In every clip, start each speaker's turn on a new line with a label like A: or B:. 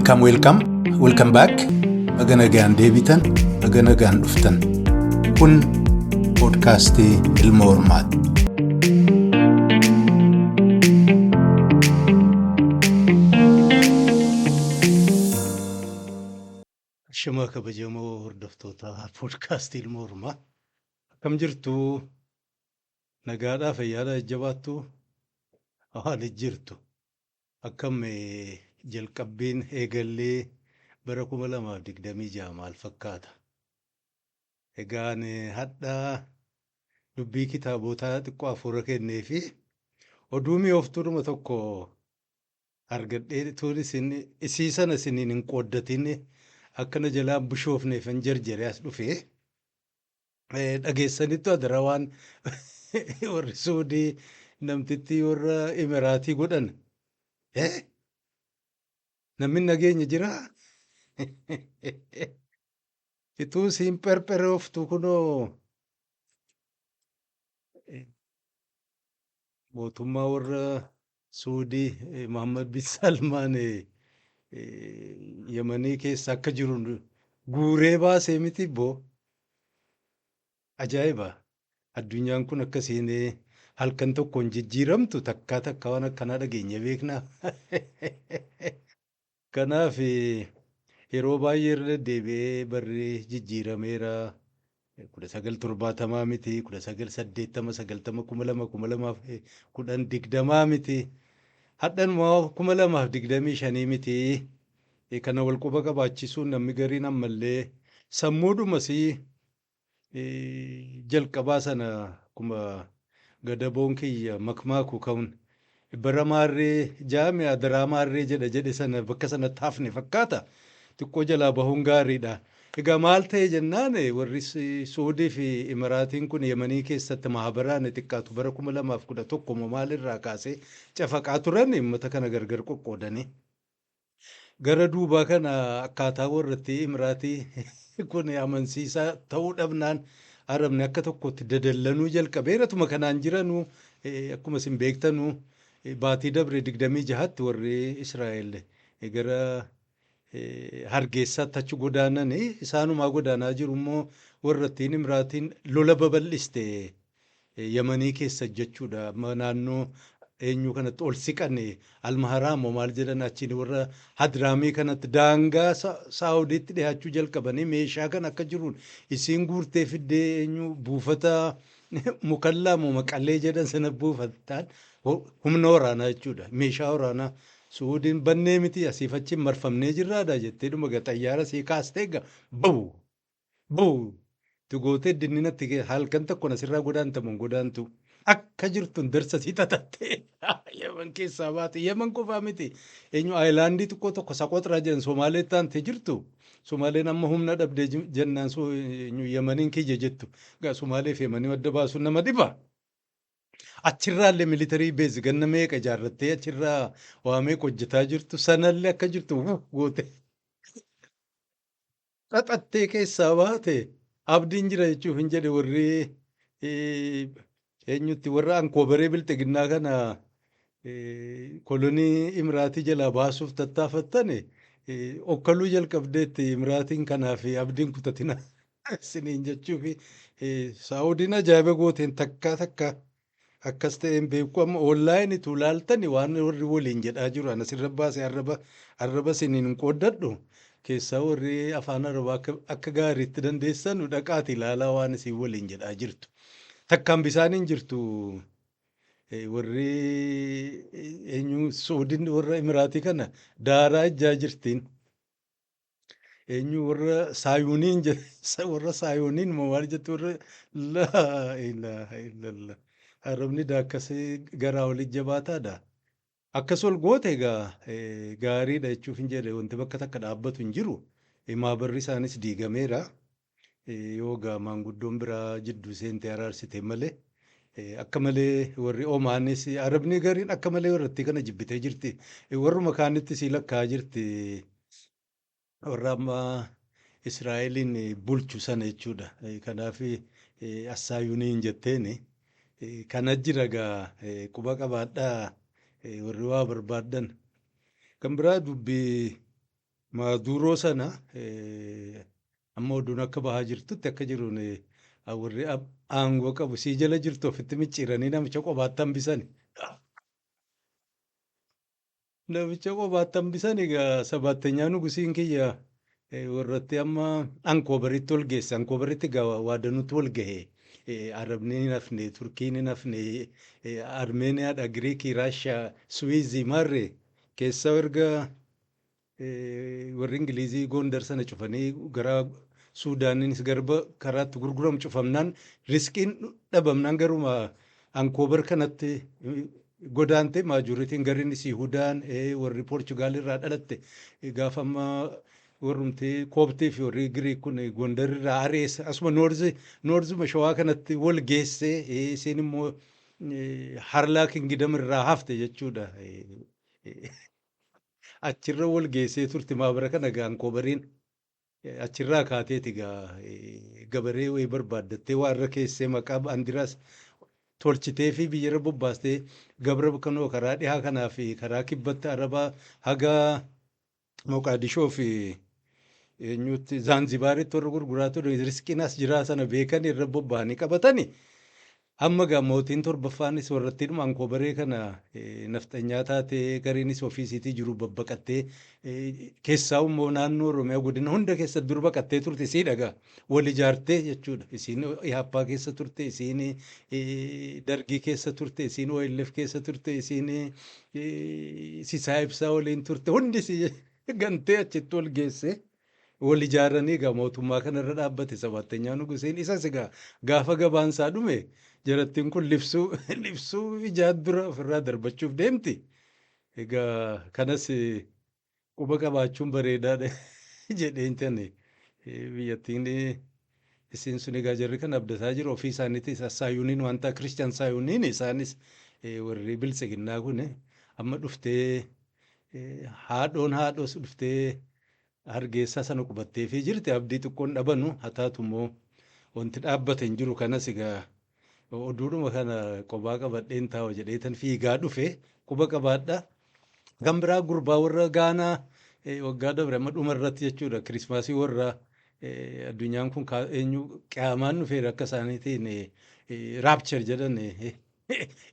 A: Welcome, welcome, welcome back. Baga nagaan deebitan, baga nagaan dhuftan. Kun poodkaastii Ilma Hormaati. Shama kabajamoo hordoftoota poodkaastii Ilma Hormaa. Akkam jirtu? Nagaadhaa, fayyaadhaa, jajjabaattu? Haali jirtu? Akkam jalqabbiin eegallee bara 2026 maal fakkaata? Egaan hadha dubbii kitaabotaa xiqqoo hafuura kennee fi oduu mi'ooftuudhuma tokko argadhee tuun isin isii sana isiniin hin qooddatin akka na jalaan bushoofneef hin jarjaree as dhufee. Dhageessanittu adara waan warri Suudii namtittii warra Imiraatii godhan. Namni nageenya jiraa? Ituu siin pherpherooftu kunoo mootummaa warra Suudii Muhammad bin Salmaan Yamanii keessa akka jiru guuree baasee miti boo. Ajaa'iba! Addunyaan kun akkasiin halkan tokkoon jijjiiramtu takkaa takka waan akkanaa dhageenye beeknaa. Kanaaf yeroo baay'ee irra deddeebi'ee barri jijjiirameera. 1970 miti, 1980, 90, 2000, 2010, 20 miti. Hadhanuma 2025 miti. Kana wal quba qabaachisuun namni gariin ammallee sammuudhuma sii jalqabaa sana akkuma gadaboon kiyya makmaaku ka'uun bara maarree jaame adaraa maarree jedha jedhe sana bakka sanatti hafne fakkaata. Xiqqoo jalaa bahuun gaariidha. Egaa maal ta'e jennaan warri Suudii fi Imiraatiin kun Yemanii keessatti maabaraan xiqqaatu bara 2011 maalirraa kaasee cafaqaa turan uummata kana gargar qoqqoodanii. Gara duubaa kana akkaataa warratti Imiraatii kun amansiisaa ta'uu dhabnaan Arabni akka tokkotti dadallanuu jalqabeera. Tuma kanaan jiranuu akkuma isin beektanuu baatii dabre 26tti warri Israa'el gara Hargeessaatti achi godaananii isaanumaa godaanaa jiru immoo warrattiin Imiraatiin lola babal'iste Yamanii keessa jechuudha. Amma naannoo eenyu kanatti ol siqan Almaharaa moo maal jedhan achiin warra Hadraamii kanatti daangaa Saawudiitti dhiyaachuu jalqabanii meeshaa kan akka jiruun isiin guurtee fiddee eenyu buufata Mukallaa moo Maqalee jedhan sana buufataan humna waraanaa jechuudha. Meeshaa waraanaa Suudiin bannee miti asiif achiin marfamnee jirraadha jettee dhuma xayyaara sii kaastee egaa bawu bawu itti gootee dinninatti halkan tokkoon asirraa godaantamu hin godaantu. Akka jirtuun darsa sii tatattee Yaman keessaa baate. Yaman qofaa miti. Eenyu aayilaandii xiqqoo tokko Saqoxraa jedhan Somaaleetti aantee jirtu. Somaaleen amma humna dhabdee jennaan Yamaniin kiyya jettu. Egaa Somaalee fi Yamanii adda baasuun nama dhiba. Achirraallee militarii beezi ganna meeqa ijaarrattee achirraa waa meeqa hojjetaa jirtu sanallee akka jirtu goote. Xaxattee keessaa baate abdiin jira jechuuf hin jedhe warri eenyutti warra ankoobaree bilxiginnaa kana kolonii Imiraatii jalaa baasuuf tattaafattan okkaluu jalqabdeetti Imiraatiin kanaaf abdiin kutatina isiniin jechuuf. Saa'udiin ajaa'iba gooteen takkaa takka akkas ta'een beeku. Amma onlaayinitu ilaaltani waan warri waliin jedhaa jiru ana sirra baase arraba isiniin hin qooddadhu. Keessaa warri afaan arabaa akka gaariitti dandeessanu dhaqaati ilaalaa waan isin waliin jedhaa jirtu. Takkaan bisaan hin jirtu warri eenyu Suudiin warra Imiraatii kana daaraa ijjaa jirtiin. Eenyu warra Saayuniin warra Saayuniin moo maal jettu warra laa ilaaha illallah. Arabni daakkasee garaa olii jabaataadha. Akkas ol goote egaa gaariidha jechuuf hin jedhe wanti bakka takka dhaabbatu hin jiru. Maabarri isaanis diigameera. Yoo egaa maanguddoon biraa jidduu seentee araarsite malee akka malee warri Omaanis Arabni gariin akka malee warrattii kana jibbitee jirti. Warruma kaanitti sii lakkaa'aa jirti. Warra amma Israa'eliin bulchu sana jechuudha. Kanaaf assaayuniin jetteeni. Kana jira egaa quba qabaadhaa warri waa barbaaddan. Kan biraa dubbii Maduuroo sana amma oduun akka bahaa jirtutti akka jiruun warri aangoo qabu sii jala jirtu ofitti micciiranii namicha qobaatti hambisani. Namicha qobaatti hambisan egaa sabaattanyaa nugusiin kiyya warratti amma Ankoobaritti ol geesse. Ankoobaritti egaa waa danuutu wal gahe. Arabni hin hafne, Turkiin hin hafne, Armeeniyaadha, Giriikii, Raashiyaa, Suwiizii, Marree keessaa erga warri Ingilizii Gondar sana cufanii gara Suudaaniinis garba karaatti gurguramu cufamnaan, riskiin dhabamnaan, garuma Ankoobar kanatti godaante. Majorityn gariinis Yihudaan, warri Poorchugaal irraa dhalatte, gaafa amma warrumti Kooptii fi warri Giriik kun Gondar irraa areessa asuma northuma Shawaa kanatti wal geesse. Isiin immoo Harlaa Kingdom irraa hafte jechuudha. Achirra wal geessee turte maabara kana gaa Ankoobariin. Achirraa kaateeti gaa gabaree wayii barbaaddattee waa irra keessee maqaa Andiraas tolchitee fi biyyarra bobbaastee gabra kanoo karaa dhihaa kanaa fi karaa kibbatti Arabaa haga Moqaadishoo fi eenyutti Zaanzibaaritti warra gurguraa ture, riskiin as jiraa sana beekan irra bobba'anii qabatani. Amma gaa mootiin torbaffaanis warratti dhuma Ankoobaree kana nafxanyaa taatee, gariinis ofiisiitii jiru babbaqattee, keessaa immoo naannoo Oromiyaa godina hunda keessa dur baqattee turte sii dhagaa wal ijaartee jechuudha. Isiin Ihaappaa keessa turte, isiin Dargii keessa turte, isiin OLF keessa turte, isiin Sisaa Ibsaa waliin turte, hundi gantee achitti wal geesse. Wal ijaaranii egaa mootummaa kanarra dhaabbate sabaattanyaa nuguseen. Isas egaa gaafa gabaan isaa dhume jarattiin kun libsuu libsuu ijaa dura ofirraa darbachuuf deemti. Egaa kanas quba qabaachuun bareedaadha jedheen tani. Biyyattiin isiin sun egaa jarri kan abdataa jiru ofii isaaniitis saayuniin wanta Kiristiyaan saayuniin isaanis warri biltsiginnaa kun amma dhuftee haadhoon haadhoos dhuftee Hargeysaa sana qubattee fi jirti, abdii xiqqoon dhabanu haa taatu immoo wanti dhaabbate hin jiru. Kanas egaa oduudhuma kana qobaa qabadheen taa'u jedheetan fiigaa dhufe, quba qabaadha. Kan biraa gurbaa warra Gaanaa waggaa dabre amma dhuma irratti jechuudha, Kirismaasii warra addunyaan kun eenyu qiyaamaan dhufeera akka isaaniitiin rapture jedhan,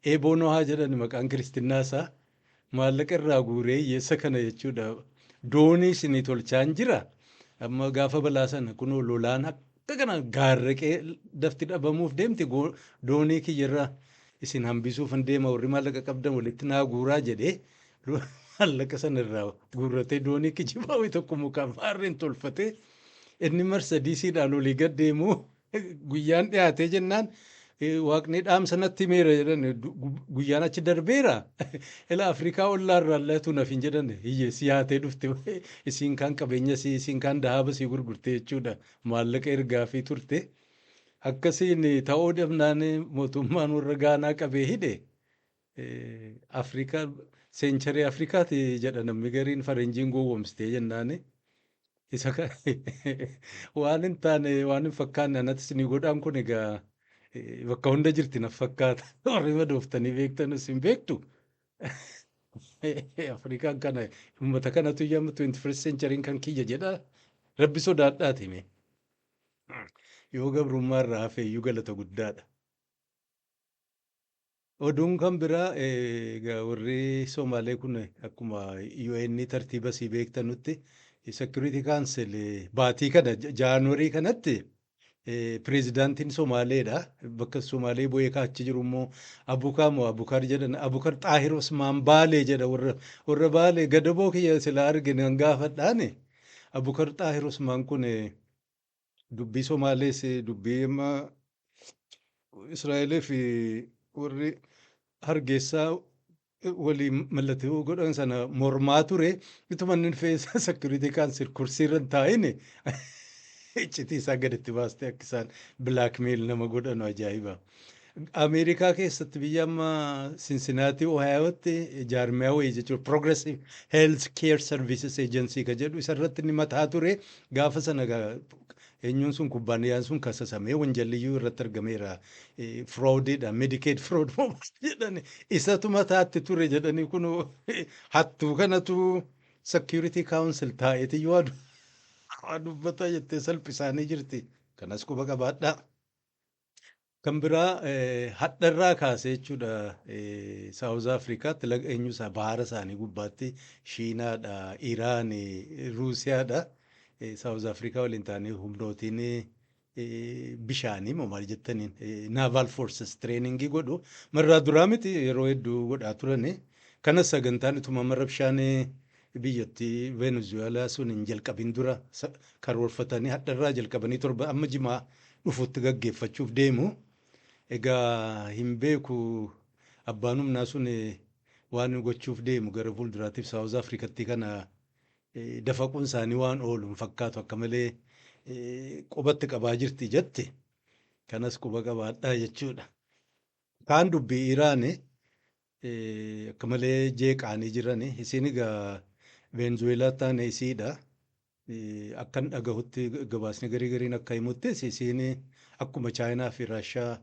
A: eeboo nohaa jedhan maqaan kiristinnaa isaa, maallaqa irraa guuree hiyyeessa kana jechuudha. Doonii isinii tolchaan jira. Amma gaafa balaa sana kunoo lolaan akka kana gaarraqee dafti dhabamuuf deemti, doonii kiyyarra isin hambisuuf hin deema, warri maallaqa qabdan walitti naa guuraa jedhee maallaqa sana irraa guurratee doonii kijibaa wayii tokko mukaan faarreen tolfatee inni Marsadiisiidhaan olii gad deemu. Guyyaan dhiyaatee jennaan waaqni dhaamsa natti himeera jedhan, guyyaan achi darbeera. Ila Afrikaa ollaarraa illatu naf hin jedhan, hiyyeessi yaatee dhufte, isiin kaan qabeenya sii isiin kaan dahaaba sii gurgurte jechuudha, maallaqa ergaa fi turte. Akkasiin ta'uu dhabnaan mootummaan warra Gaanaa qabee hidhe. Afrikaa century Afrikaati jedha namni gariin, faranjiin gowwoomsitee jennaani. Isa waan hin taane, waan hin fakkaanne anattis ni godhaan. Kun egaa bakka hunda jirti na fakkaata. Warri madooftanii beektanus hin beektu. Afrikaan kana uummata kanatu yamma 21st century kan kiyya jedha. Rabbi sodaadhaati mee. Yoo gabrummaa irraa hafe iyyuu galata guddaadha. Oduun kan biraa egaa warri Somaalee kun akkuma UN tartiiba sii beektanutti Security Council baatii kana Jaanuwarii kanatti pireezidaantiin Somaaleedha. Bakka Somaalee bu'ee kaachi jiru immoo Abukaa moo Abukar jedhan, Abukar Xaahir Osmaan Baalee jedha. Warra Baalee gadaboo kiyya sila argine gaafadhaani. Abukar Xaahir Osmaan kun dubbii Somaalees, dubbii amma Israa'eelii fi warri Hargeysaa waliin mallattoo godhan sana mormaa ture. Ituma inni dhufee Security Council kursii irra hin taa'in iccitii isaa gaditti baastee akka isaan blackmail nama godhanu ajaa'iba. Ameerikaa keessatti biyya amma Cincinnati, Ohiootti jaarmiyaa wayii jechuudha, Progressive Health Care Services Agency ka jedhu, isarratti inni mataa ture. Gaafa sana eenyuun sun kubbaaniyaan sun kasasamee wanjalliyyuu irratti argameera. Fraudiidha, Medicaid fraud jedhani, isatu mataatti ture jedhanii, kun hattuu kanatu Security Council taa'eetiyyuu waa dubbataa jettee salphisaanii jirti. Kanas quba qabaadhaa. Kan biraa, hadharraa kaasee jechuudha, South Afrikaatti laga eenyusaa bahara isaanii gubbaatti Shiinaadha, Iraan, Ruusiyaadha. South Afrikaa waliin ta'anii humnootiin bishaanii moo maal jettaniin naval forces trainingii godhu. Marraa duraa miti, yeroo hedduu godhaa turani. Kanas sagantaan ituma marra bishaan biyyattii Venezuelaa sun hin jalqabin dura karoorfatanii hadharraa jalqabanii 7 amma jimaa dhufutti gaggeeffachuuf deemu. Egaa hin beeku, abbaan humnaa sun waan gochuuf deemu gara fuulduraatiif South Afrikatti kana dafaquun isaanii waan oolu hin fakkaatu, akka malee qubatti qabaa jirti jette. Kanas quba qabaadhaa jechuudha. Kaan dubbii Iraan akka malee jeeqaanii jirani. Isiin egaa Venezuelaa taane isiidha. Akkan dhagahutti, gabaasni garii gariin akka himuttis, isiin akkuma Chaayinaa fi Raashaa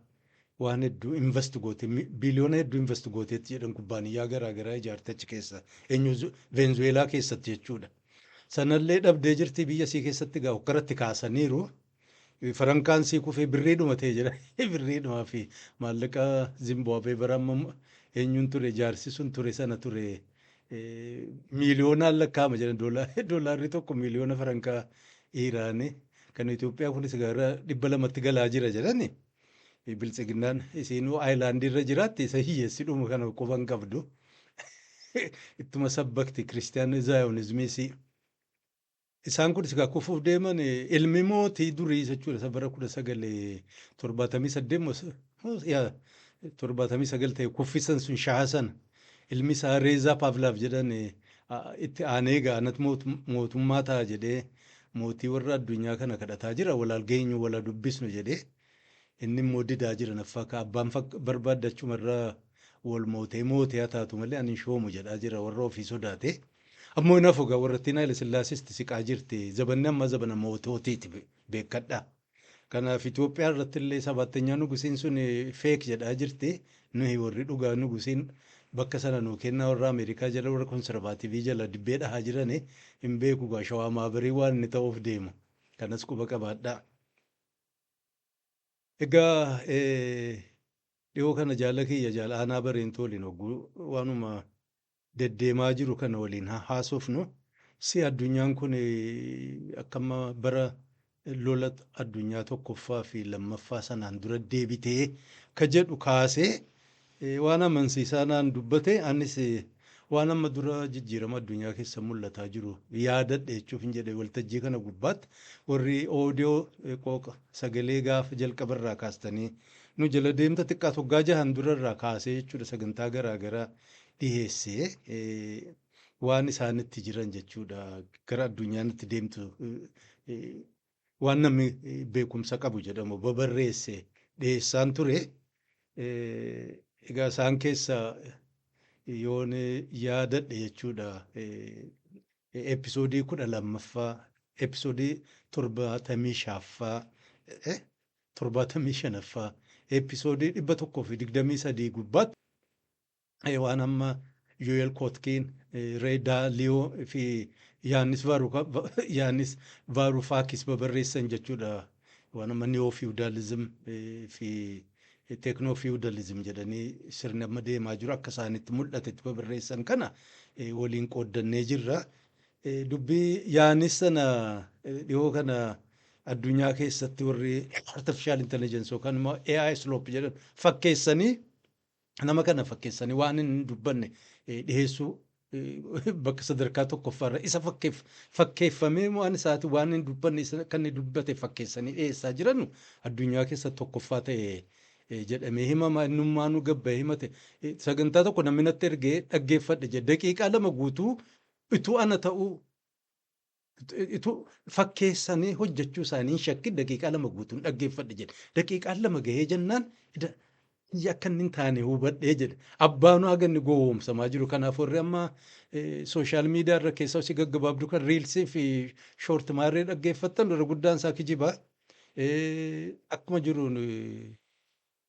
A: waan hedduu invest goote, biliyoona hedduu invest gooteetti jedhan, kubbaaniyyaa garaa garaa ijaarte achi keessa, eenyu, Venezuelaa keessatti jechuudha. Sanallee dhabdee jirti, biyya isii keessatti egaa hokkaratti kaasaniiru. Farankaan sii kufee birriidhuma ta'e jedha. Birriidhumaa fi maallaqa Zimbaabuwee bara amma eenyuun ture, jaarsi sun ture sana ture, miiliyoonaan lakkaa'ama jedhan, doolaarri tokko miiliyoona farankaa Iraanii. Kan Itoophiyaa kunis gara 200tti galaa jira jedhani. Biltsiginnaan isiinuu islandii irra jiraatti, isa hiyyeessi dhumu kana quban qabdu. Ittuma sabbakti Christian Zionismiisii. Isaan kun egaa kufuuf deeman, ilmi mootii durii jechuudha, isa bara 1978 79 ta'e kuffisan sun, shaha sana, ilmi isaa Reezaa Paavlaaf jedhan itti aanee ga'anat mootummaa ta'a jedhee mootii warra addunyaa kana kadhataa jira, walaal geenyu wala dubbisnu jedhee. Inni immoo didaa jira. Naffaa abbaan barbaaddachumarraa wal mootee mootee haa taatu malee ani hin shoomu jedhaa jira, warra ofii sodaate. Ammoo hin hafu egaa, warrattiin Haile Sillaasisti siqaa jirti. Zabanni ammaa zabana mootootiiti, beekadha. Kanaaf Itoophiyaa irratti illee sabaattanyaa nugusiin sun fake jedhaa jirti. Nuyi warri dhugaa nugusiin bakka sana nuu kennaa, warra Ameerikaa jala, warra conservative jala dibbee dhahaa jirani. Hin beeku gaa shawaa maabarii waan inni ta'uuf deemu. Kanas quba qabaadhaa. Egaa dhiyoo kana jaala kiyya jaala aanaa bareentuu waliin hogguu waanuma deddeemaa jiru kana waliin haasofnu, si addunyaan kun akkama bara lola addunyaa tokkoffaa fi lammaffaa sanaan dura deebitee ka jedhu kaasee waan amansiisaa naan dubbate. Anis waan amma dura jijjiirama addunyaa keessa mul'ataa jiru yaadadhe jechuuf hin jedhe. Waltajjii kana gubbaatti warri audio qooqa sagalee gaafa jalqabarraa kaastanii nu jala deemta, xiqqaa waggaa 6n durarraa kaasee jechuudha, sagantaa garaa garaa dhiheessee waan isaanitti jiran jechuudha, gara addunyaan itti deemtu waan namni beekumsa qabu jedhamu babarreesse dhiheessaan ture. Egaa isaan keessa yoon yaadadhe jechuudha, episode 12ffaa, episode 75ffaa, 75ffaa, episode 123 gubbaatti waan amma Joel Kotkin, Ray Dalio fi Yaanis Vaarufaakis babarreessan jechuudha. Waan amma neo feudalism fi techno feudalism jedhanii sirni amma deemaa jiru akka isaanitti mul'atetti babarreessan kana waliin qooddannee jirra. Dubbii Yaanis sana dhiyoo kana addunyaa keessatti warri artificial intelligence yookaan immoo AI slop jedhan fakkeessanii, nama kana fakkeessanii waan hin dubbanne dhiheessuu bakka sadarkaa tokkoffaarra isa fakkeeffamee waan isaati waan hin dubbanne kan inni dubbate fakkeessanii dhiheessaa jiran addunyaa keessa tokkoffaa ta'e jedhamee himama. Innummaanuu gabba'ee himate. Sagantaa tokko namni natti ergee dhaggeeffadhe jedhe, daqiiqaa 2 guutuu ituu ana ta'uu ituu fakkeessanii hojjechuu isaanii hin shakkin daqiiqaa 2 guutuun dhaggeeffadhe jedhe. Daqiiqaan 2 gahee jennaan akka inni hin taane hubadhee jedhe. Abbaanuu haga inni gowwoomsamaa jiru. Kanaaf warri amma social media irra keessa hojii gaggabaabduu kan reelsii fi short maarree dhaggeeffattan irra guddaan isaa kijibaa. Akkuma jiruun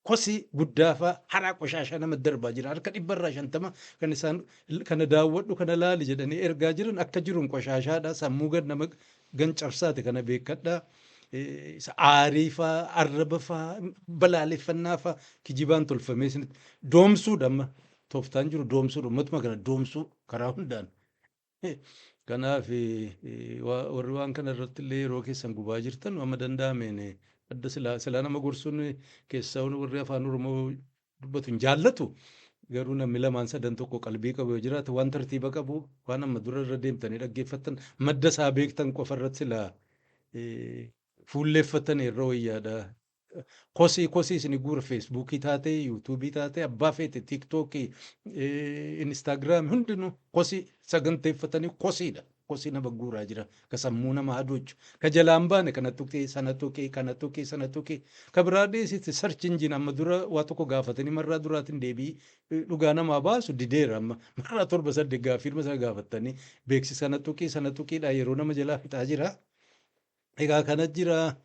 A: Kosii guddaa fa'aa haraa qoshaashaa nama darbaa jira. Harka 50% kan isaan kana daawwadhu, kana laali jedhanii ergaa jiran akka jiruun qoshaashaadha. Sammuu gad nama gan cabsaate kana beekadhaa. Isa aarii fa'aa, arraba fa'aa, balaaleffannaa fa'aa kijibaan tolfamee isinitti doomsuudha amma. Tooftaan jiru doomsuudha. Uummatuma kana doomsuu karaa hundaan. Kanaaf warri waan kana irratti illee yeroo keessan gubaa jirtan, amma danda'ameen adda silaa nama gorsuun keessaa warri Afaan Oromoo dubbatu hin jaallatu. Garuu namni lamaan sadan tokko qalbii qabu yoo jiraate, waan tartiiba qabu, waan amma dura irra deemtanii dhaggeeffattan, madda isaa beektan qofa irratti silaa fuulleeffatan irra wayyaadha. Kosii kosii isin guura, Feesbuukii taate, Yuutuubii taate, abbaa feete, Tiiktookii, Inistaagiraamii, hundinuu kosii saganteeffatanii kosiidha. Kosii nama guuraa jira. Ka sammuu nama hadoochu. Ka jalaan baane kana tuqee, sana tuqee, kana tuqee, sana tuqee. Ka biraa dhiisiti, search engine amma dura waa tokko gaafatanii marraa duraatiin deebii dhugaa namaa baasu dideera amma. Marraa torba saddeet gaaffii sana gaafatanii beeksisa sana tuqii, sana tuqiidha yeroo nama jalaa fixaa jira. Egaa kana jira.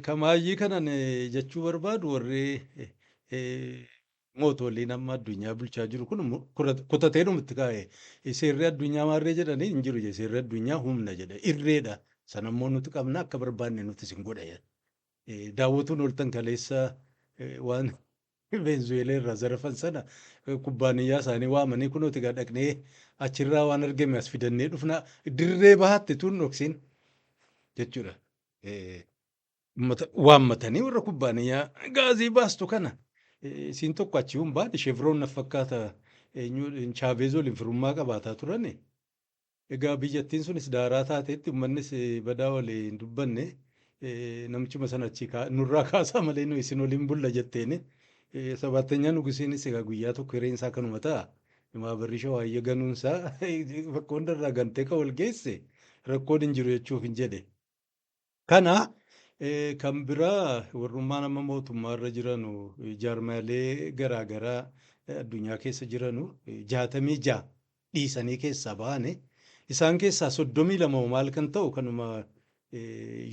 A: Kamaayyii kanan jechuu barbaadu, warri mootoliin amma addunyaa bulchaa jiru kun kutatee dhumatti kaa'e. Seerri addunyaa maarree jedhanii hin jiru. Seerri addunyaa humna jedha. Irreedha. Sanammoo nuti qabna, akka barbaanne nuti isin godha. Daawwatuun ooltan kaleessa waan Veenzuweelaa irraa zarafan sana kubbaaniyyaa isaanii waamanii, kunuuti egaa dhaqnee achirraa waan argame as fidannee dhufna, dirree bahaatti tun dhoksin jechuudha. Waammatanii warra kubbaaniyyaa gaazii baastu kana isiin tokko achi hin baane, Chevron na fakkaata, Chaaveez waliin firummaa qabaataa turani. Egaa biyyattiin sunis daaraa taateetti, uummannis badaa walii hin dubbanne, namichuma sana achi nurraa kaasaa malee nu isin waliin bulla jetteeni. Sabaattanyaa nugusiinis egaa guyyaa tokko hireen isaa kanuma ta'a. Maabarri Shawaayyee ganuunsaa bakka hundarraa gantee kan wal geesse rakkoon hin jiru jechuuf hin jedhe. Kana kan biraa, warrummaan amma mootummaarra jiranu, jaarmaalee garaagaraa addunyaa keessa jiranu 66 dhiisanii keessaa bahani. Isaan keessaa 32 maal kan ta'u kanuma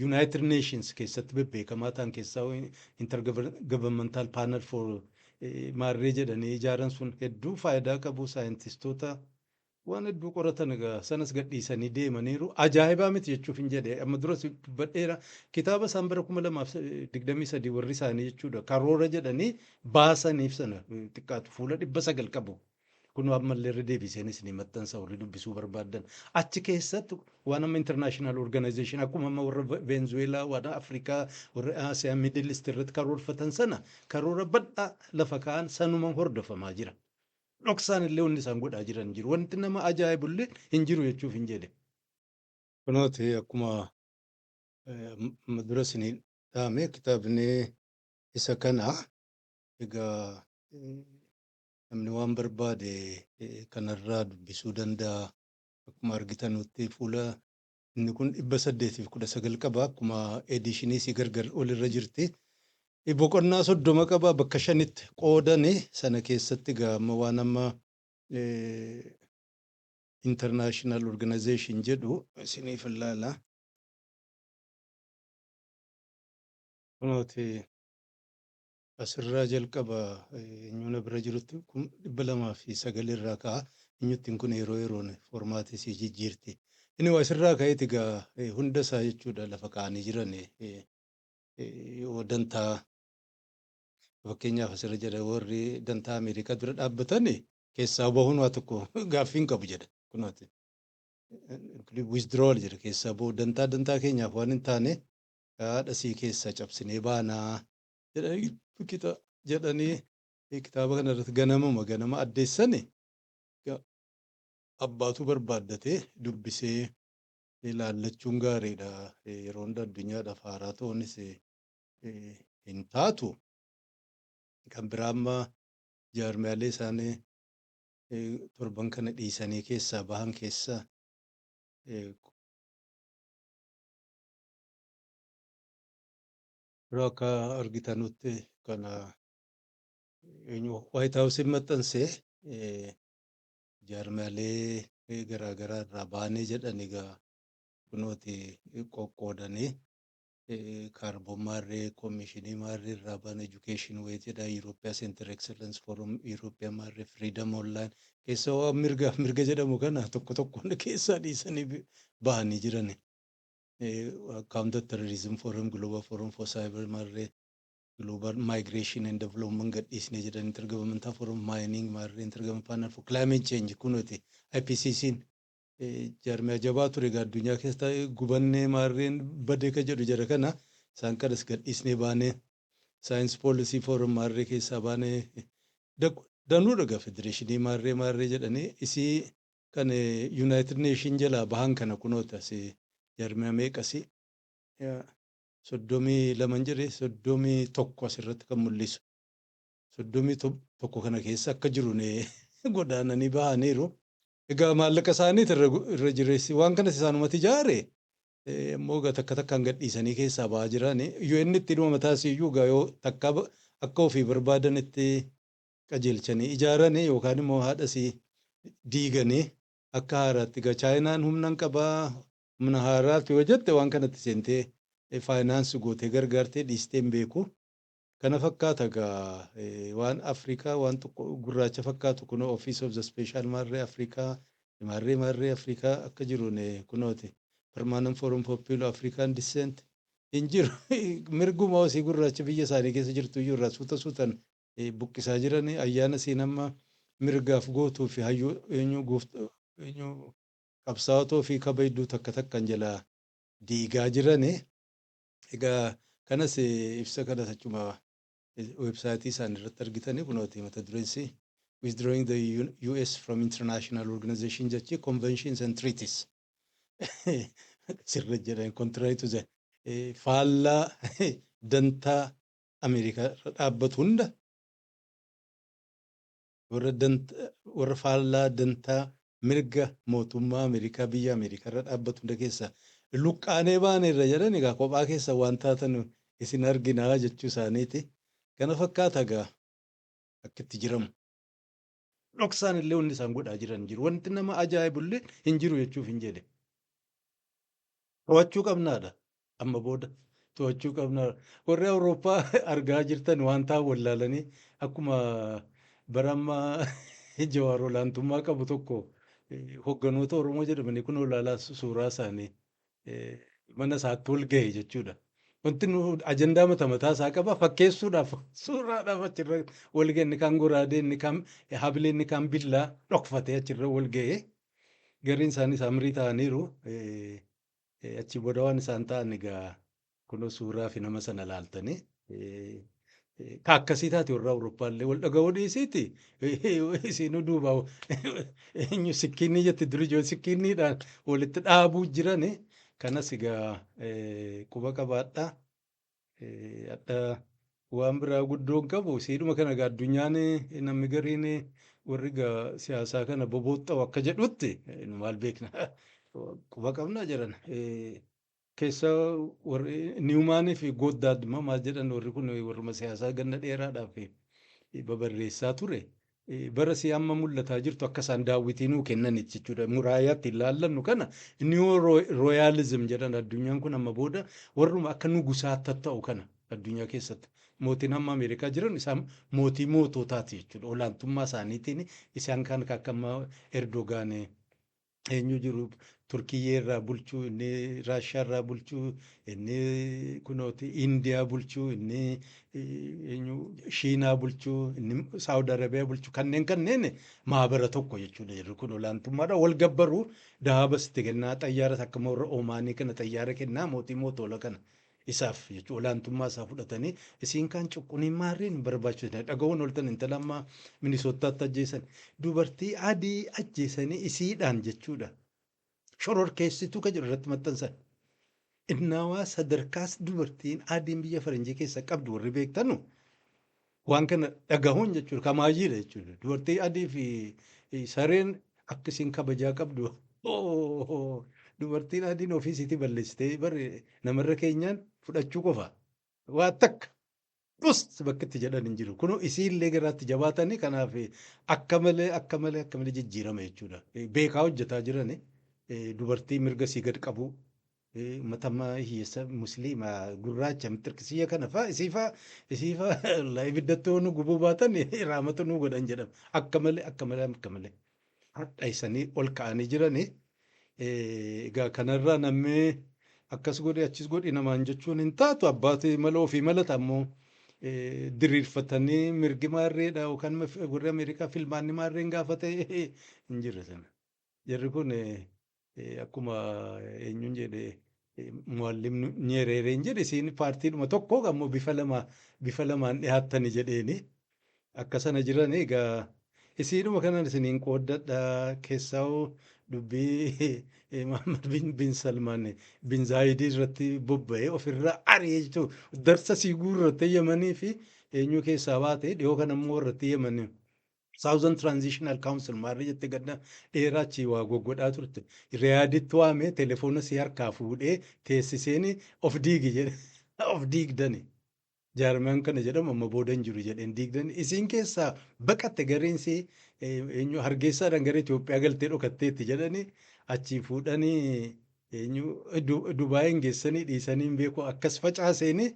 A: United Nations keessatti bebbeekamaa ta'an keessaa Intergovernmental Panel for maarree jedhanii ijaaran sun hedduu faayidaa qabu, saayintistoota waan hedduu qoratan, egaa sanas gadhiisanii deemaniiru. Ajaa'ibaa miti jechuuf hin jedhe. Amma duras dubbadheera. Kitaaba isaan bara 2023 warri isaanii jechuudha karoora jedhanii baasaniif sana xiqqaatu fuula 900 qabu. Kun ammallee irra deebiseen isinii maxxansa, warri dubbisuu barbaaddan. Achi keessatti waan amma international organization akkuma amma warra Veenzuweelaa, warra Afrikaa, warra Asiyaa, Middle East irratti karoorfatan sana karoora bal'aa lafa kaa'an sanuma hordofamaa jira. Dhoksaan illee wanni isaan godhaa jiran jiru. Wanti nama ajaa'ibullee hin jiru jechuuf hin jedhe. Kunooti akkuma dura isinii dhaame, kitaabni isa kana. Egaa namni waan barbaade kanarraa dubbisuu danda'a. Akkuma argitanutti fuula inni kun 819 qaba. Akkuma edition isii gargar olirra jirti. Boqonnaa 30 qaba, bakka shanitti qoodani. Sana keessatti egaa amma waan amma International Organization jedhu isiniif ilaala. Kunooti asirraa jalqaba, eenyuun bira jirutti kun 209 irraa ka'a. Eenyuttiin kun yeroo yeroon format isii jijjiirti. Inni waa asirraa ka'eeti egaa hunda isaa jechuudha lafa kaa'anii jiran, yoo dantaa fakkeenyaaf asirra jedha, warri dantaa Ameerikaa dura dhaabbatan keessaa bahuun waa tokko gaaffii hin qabu jedha. Kunooti. Withdrawal jedha, keessaa bahu, dantaa dantaa keenyaaf waan hin taane haadha sii keessaa cabsinee baanaa jedhanii kitaaba kana irratti ganamuma ganama addeessani, abbaatu barbaaddatee dubbisee ilaallachuun gaariidha. Yeroo hunda addunyaadhaaf haaraa ta'uunis hin taatu. Kan biraa amma jaarmiyaalee isaanii torban kana dhiisanii keessaa bahan keessaa yeroo akka argitanutti kana White House maxxansee, jaarmiyaalee garaagaraa irraa baanee jedhan, egaa kunooti qoqqoodanii. Kaarboon maarree, koomishinii maarree irraa baan, Education Way jedha, European Center Excellence Forum, European maarree, Freedom Online keessa waan mirgaaf mirga jedhamu kana tokko tokkoon keessaa dhiisanii bahanii jiran. Counter Terrorism Forum, Global Forum for Cyber maarree, Global Migration and Development gadhiisnee jedhan, Intergovernmental Forum Mining maarree, Intergovernmental Panel for Climate Change kunuuti IPCC'n jaarmiyaa jabaa ture egaa addunyaa keessa gubannee maarreen badee ka jedhu jara kana isaan kanas gadhiisnee baanee, Science Policy Forum maarree keessaa baanee danuudha egaa, federeeshinii maarree maarree jedhanii isii kan United Nation jalaa bahan kana kunoota asii jaarmiyaa meeqasii 32 jedhee, 31 asirratti kan mul'isu. 31 kana keessa akka jiru godaananii bahaniiru. Egaa maallaqa isaaniit irra jireessi waan kanas isaanumatti ijaare immoo egaa takka takkaan gadhiisanii keessaa bahaa jiran. UN itti dhuma mataa iyyuu egaa yoo takka akka ofii barbaadanitti qajeelchanii ijaaranii yookaan immoo haadhasii diiganii akka haaraatti egaa Chaayinaan humna hin qabaa, humna haaraatti yoo jette waan kanatti seentee finance gootee gargaartee dhiistee hin beeku. Kana fakkaata egaa waan Afrikaa, waan xiqqoo gurraacha fakkaatu kunoo Office of the Special maarree Afrikaa maarree maarree Afrikaa akka jiruun kunooti. Permanent Forum for People African Descent hin jiru. Mirguma osii gurraacha biyya isaanii keessa jirtu iyyuu irraa suuta suutan buqqisaa jiran. Ayyaana isiin amma mirgaaf gootuu fi hayyuu eenyu eenyu qabsaa'otoo fi kabajduu takka takkan jalaa diigaa jirani. Egaa kanas ibsa kanas achuma website isaanii irratti argitanii kunooti mata dureensi "Withdrawing the US from International Organization" jechi "Conventions and Treaties" sirra jedhan, contrary to the faallaa dantaa Ameerikaa irra dhaabbatu hunda, warra faallaa dantaa mirga mootummaa Ameerikaa biyya Ameerikaa irra dhaabbatu hunda keessa luqqaanee baaneerra jedhan. Egaa kophaa keessa waan taatan isin arginaa jechuu isaaniiti. Kana fakkaata egaa akka itti jiramu. Dhoksaan illee wanni isaan godhaa jiran jiru. Wanti nama ajaa'ibullee hin jiru jechuuf hin jedhe. To'achuu qabnaadha. Amma booda to'achuu qabnaadha. Warri Awurooppaa argaa jirtan waan ta'an wallaalanii akkuma bara ammaa Jawaar olaantummaa qabu tokko hogganoota Oromoo jedhamanii kun olaalaa suuraa isaanii mana isaatti ol gahe jechuudha. Wanti nu ajandaa mata mataa isaa qaba fakkeessuudhaaf suuraadhaaf achirra wal gahe, inni kaan goraadee, inni kaan habilee, inni kaan billaa dhokfatee achirra wal gahe. Gariin isaanii samirii ta'aniiru. Achi booda waan isaan ta'an egaa kunoo suuraa fi nama sana laaltanii. Ka akkasii taate warra Awurooppaallee wal dhaga'uu dhiisiiti. Isinuu duuba eenyu sikkiinni jetti duri ijoollee sikkiinniidhaan walitti dhaabuu jirani. Kanas egaa quba qabaadhaa. Hadha waan biraa guddoo hin qabu. Siidhuma kana egaa addunyaan namni gariin warri egaa siyaasaa kana bobooxxa'u akka jedhutti nu maal beekna, quba qabnaa jiran. Keessa warri Niwumaanii fi Gooddaad maal jedhan, warri kun warruma siyaasaa ganna dheeraadhaaf babarreessaa ture. Bara si amma mul'ataa jirtu akka isaan daawwitii nuu kennanitti jechuudha. Muraayaatti ilaallannu kana New Royalism jedhan. Addunyaan kun amma booda warruma akka nugusaatti ta'u kana addunyaa keessatti. Mootiin amma Ameerikaa jiran isaan mootii moototaati jechuudha. Olaantummaa isaaniitiin isaan kan akka amma Erdogaan eenyu jiru Turkiyyee irraa bulchuu, inni Raashiyaa irraa bulchuu, inni kunooti Indiyaa bulchuu, inni eenyu Shiinaa bulchuu, inni Saawud Arabiyaa bulchuu, kanneen maabara tokko jechuudha jirru kun olaantummaadha. Wal gabbaruu dahabas itti kennaa, xayyaaras akka warra Oomaanii kana xayyaara kennaa, mootii mootola kana isaaf jechuudha olaantummaa isaa fudhatanii isiin kaan cuqquniin maarriin barbaachisu dhaga'uun ooltan. Intala ammaa Minisootaatti ajjeesan, dubartii adii ajjeesanii isiidhaan jechuudha. Shororkeessituu kan jedhu irratti maxxansan. Innaawaa sadarkaas dubartiin adiin biyya faranjii keessa qabdu warri beektanu waan kana dhagahuun jechuudha kamaayyiidha jechuudha. Dubartii adii fi sareen akka isiin kabajaa qabdu dubartiin adiin ofii isiitii balleessitee bari namarra keenyaan fudhachuu qofa. Waa takka dhus bakka itti jedhan hin jiru. Kun isiillee garaatti jabaatanii kanaaf akka malee akka malee akka malee jijjiirama jechuudha. Beekaa hojjetaa jirani dubartii mirga isii gad qabu. Uummata amma hiyyeessa Musliima gurraacha mixirkisiyya kana fa'aa isii fa'aa ibiddatti nu gubuu baatan raamata nu godhan jedhama. Akka malee, akka malee, akka malee. Hadhaysanii ol ka'anii jiranii. Egaa kanarraa namni akkas godhe, achis godhe namaan jechuun hin taatu. Abbaati mala ofii malata. Ammoo diriirfatanii mirgi maarreedha yookaan warri Ameerikaa filmaanni maarreen gaafate hin jirre sana. Jarri kun akkuma eenyuun jedhe, Muallimni Nyereereen jedhe, isiin paartiidhuma tokko ammoo bifa lama bifa lamaan dhiyaattani jedheeni. Akka sana jiran. Egaa isiidhuma kanan isiniin qooddadha. Keessaa dubbii Muhammad bin Salmaan bin Zaayidii irratti bobba'ee ofirraa ari'ee jechuudha. Darsa sii guurrattee Yemanii fi eenyu keessaa baate. Dhiyoo kana immoo irratti Yemanii Southern Transitional Council maarree jettee gadda dheeraa achii waa goggodhaa turte. Riyaaditti waamee telefoona si harkaa fuudhee teessiseen of diigi jedhe, of diigdani. Jaarmaan kana jedhamu amma booda hin jiru jedheen diigdani. Isiin keessaa baqatte. Gareen si eenyu Hargeysaadhaan gara Itoophiyaa galtee dhokatteetti jedhanii achii fuudhanii eenyu Dubaayin geessanii dhiisanii hin beeku akkas facaaseeni.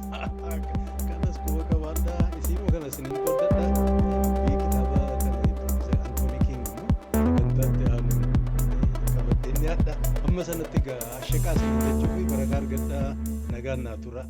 A: Kanas quba qabaadhaa. Isiinuma kana isiniin qooddadha. Dubbii kitaaba kana Profeesar Antoonii King immoo sagantaatti aanu qabadheen dhiyaadha. Amma sanatti egaa ashaqaa isin jechuu fi barakaa argadhaa, nagaan naa tura.